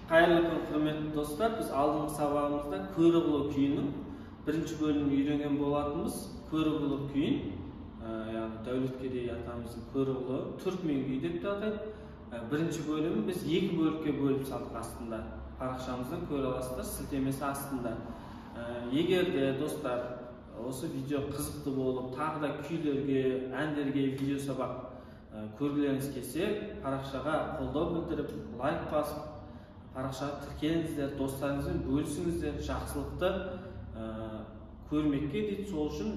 Қайырлы күн, құрметті достар. Біз алдыңғы сабағымызда Көроғлы күйінің бірінші бөлімін үйренген болатынбыз. Көроғлы күйін, яғни Дәулеткерей атамыздың Көроғлы түркмен күйі деп те атайды. Бірінші бөлімін біз екі бөлікке бөліп салдық астында. Парақшамыздан көре аласыздар, сілтемесі астында. Егер де достар осы видео қызықты болып, тағы да күйлерге, әндерге видео сабақ көргілеріңіз келсе, парақшаға қолдау білдіріп, лайк басып, парақшаға тіркеліңіздер, достарыңызбен бөлісіңіздер, жақсылықты көрмекке дейді, сол үшін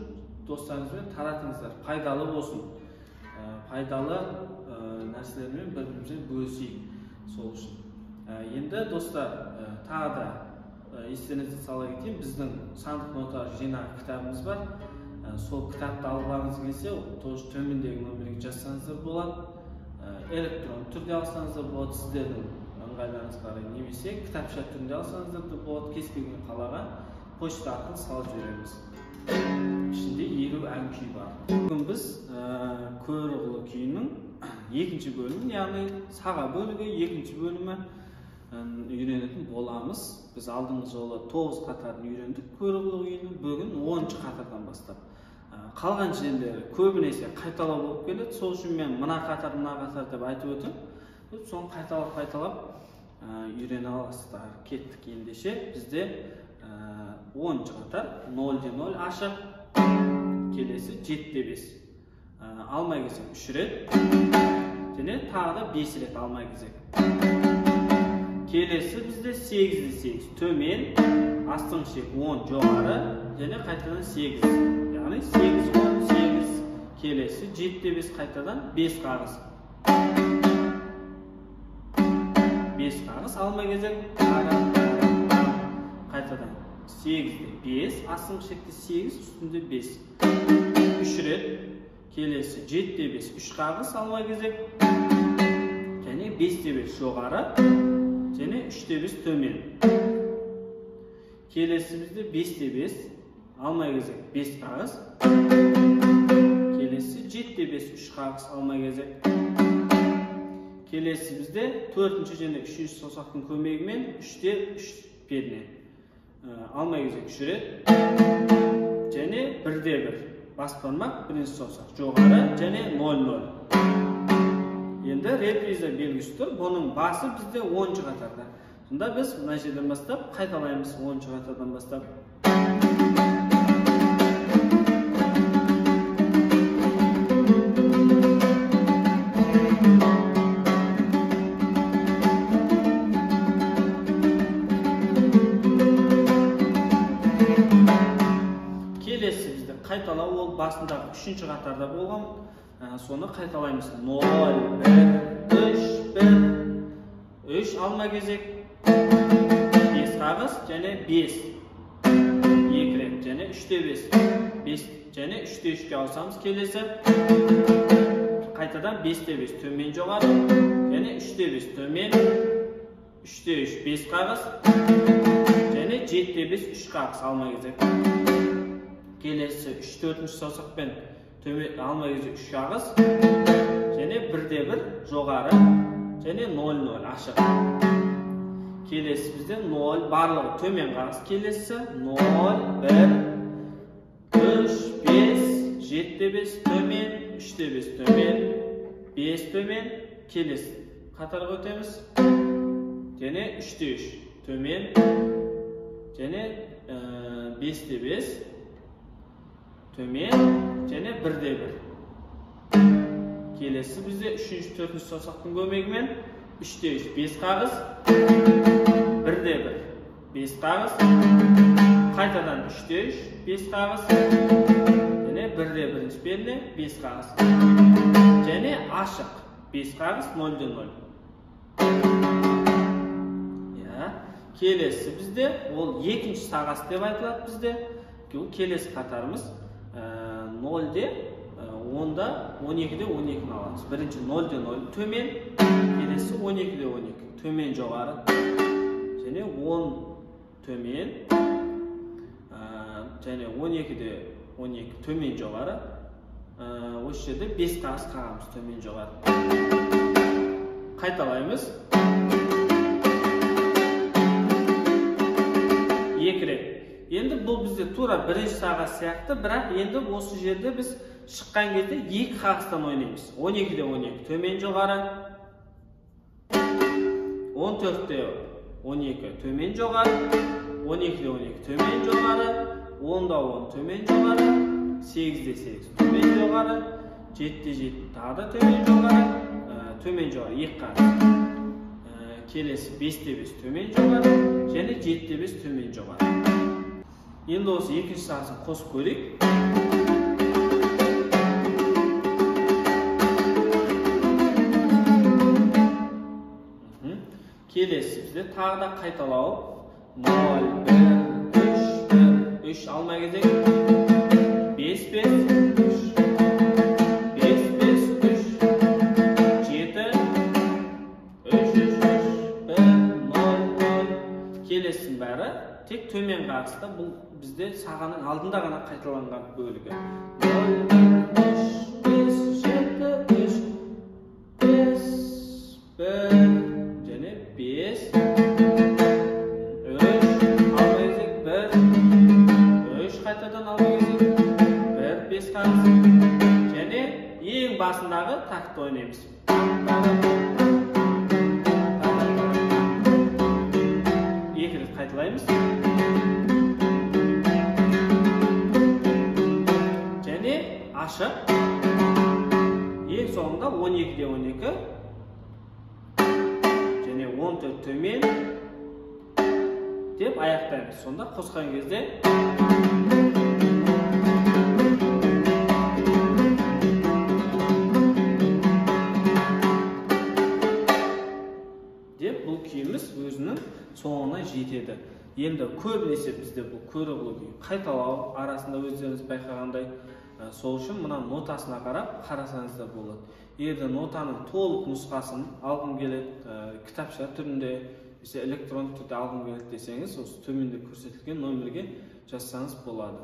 достарыңызбен таратыңыздар, пайдалы болсын. Пайдалы нәрселермен бір-бірімізбен бөлісейік сол үшін. Енді достар, тағы да естеріңізге сала кетейін, біздің сандық нота жинағы кітабымыз бар. Сол кітапты алғыларыңыз келсе, тоже төмендегі нөмірге жазсаңыздар болады. Электронды түрде алсаңыздар болады, сіздердің ыңғайларыңызға қарай, немесе кітапша түрінде алсаңыздар да болады, кез келген қалаға почта арқылы салып жібереміз. Ішінде 50 ән күй бар. Бүгін біз Көроғлы күйінің екінші бөлімін, яғни саға бөлігі екінші бөлімі үйренетін боламыз. Біз алдыңғы жолы 9 қатарын үйрендік Көроғлы күйінің, бүгін 10 қатардан бастап. Қалған жерлері көбінесе қайталау болып келеді, сол үшін мен мына қатар, мына қатар деп айтып өтемін. Соны қайталап-қайталап үйрене аласыздар. Кеттік ендеше, бізде 10 қатар 0-0 ашық, келесі 7-5. Алма кезек 3 рет, және тағы да 5 рет алма кезек. Келесі бізде 8-8 төмен, астыңғы шек 10 жоғары, және қайтадан 8. Яғни 8, 10, 8. Келесі 7-5 қайтадан 5 қағыз. 5 қағыз, алма кезек, қайтадан 8-5, астыңғы шекте 8, үстінде 5. 3 рет, келесі 7-5, 3 қағыз, алма кезек, және 5-5 жоғары, және 3-5 төмен. Келесі бізде 5-5, алма кезек 5 қағыз, келесі 7-5, 3 қағыз, алма кезек. Келесі бізде 4-ші және 3-ші саусақтың көмегімен 3-те 3 перне. Алма кезек 3 рет, және 1-1 бас бармақ бірінші саусақ жоғары, және 0-0. Енді реприза белгісі тұр, бұның басы бізде 10-шы қатарда. Сонда біз мына жерден бастап қайталаймыз, 10-шы қатардан бастап. Келесі бізде қайталау, ол басындағы 3-ші қатарда болған, соны қайталаймыз. 0, 1, 3, 1, 3 алма кезек, 5 қағыз, және 5, 2 рет, және 3-5, 5, және 3-3-ке ауысамыз. Келесі қайтадан 5-5 төмен жоғары, және 3-5 төмен, 3-3 5 қағыз, және 7-5 3 қағыз, алма кезек. Келесі 3-4 саусақпен төмен алма кезек 3 қағыз, және 1-1 жоғары, және 0-0 ашық. Келесі бізде 0, барлығы төмен қағыз. Келесі 0, 1, 3, 5, 7-5 төмен, 3-5 төмен, 5 төмен. Келесі қатарға өтеміз, және 3-3 төмен, және 5-5 төмен, және 1-1. Келесі бізде 3-ші, 4-ші саусақтың көмегімен 3-3 5 қағыз, 1-1 5 қағыз, қайтадан 3-3 5 қағыз, және 1-1 перне 5 қағыз, және ашық 5 қағыз, 0-0. Келесі бізде ол екінші сағасы деп айтылады бізде. Ол келесі қатарымыз 0-де 10-да 12-де 12-ні аламыз. Бірінші 0-де 0 төмен, келесі 12-де 12 төмен жоғары, және 10 төмен, және 12-де 12 төмен жоғары. Осы жерде 5 қағыз қағамыз төмен жоғары. Қайталаймыз. тура бірінші саға сияқты, бірақ енді осы жерде біз шыққан кезде екі қағыстан ойнаймыз. 12-де 12 төмен жоғары, 14-те 12 төмен жоғары, 12-де 12 төмен жоғары, 10-да 10 төмен жоғары, 8-де 8 төмен жоғары, 7-де 7 тағы да төмен жоғары, төмен жоғары екі қағыс. Келесі 5-те 5 төмен жоғары және 7-те 5 төмен жоғары. Енді осы екінші сағасын қосып көрейік. Келесі бізде тағы да қайталау. 0, 1, 3, 1, 3 алма кезек. 5, 5, 3, 5, 5, 3, 7, 3, 3, 3, 1, 0, 0. Келесінің бәрі тек төмен қағыста, бұл бізде сағаның алдында ғана қайталанған бөлігі. 0, 1, 3, 5, 7, 3, 5, 1, және 5, 3, алма кезек, 1, 3, қайтадан алма кезек, 1, 5 қағыс. Және ең басындағы тактты ойнаймыз. Екі рет қайталаймыз. Және ашық. Ең соңында 12-де 12 және 14 төмен деп аяқтаймыз. Сонда қосқан кезде деп бұл күйіміз өзінің соңына жетеді. Енді көбінесе бізде бұл Көроғлы күйі қайталау арасында өздеріңіз байқағандай, сол үшін мына нотасына қарап қарасаңыз да болады. Егер де нотаның толық нұсқасын алғым келеді, кітапша түрінде, немесе электронды түрде алғым келеді десеңіз, осы төменде көрсетілген номерге жазсаңыз болады.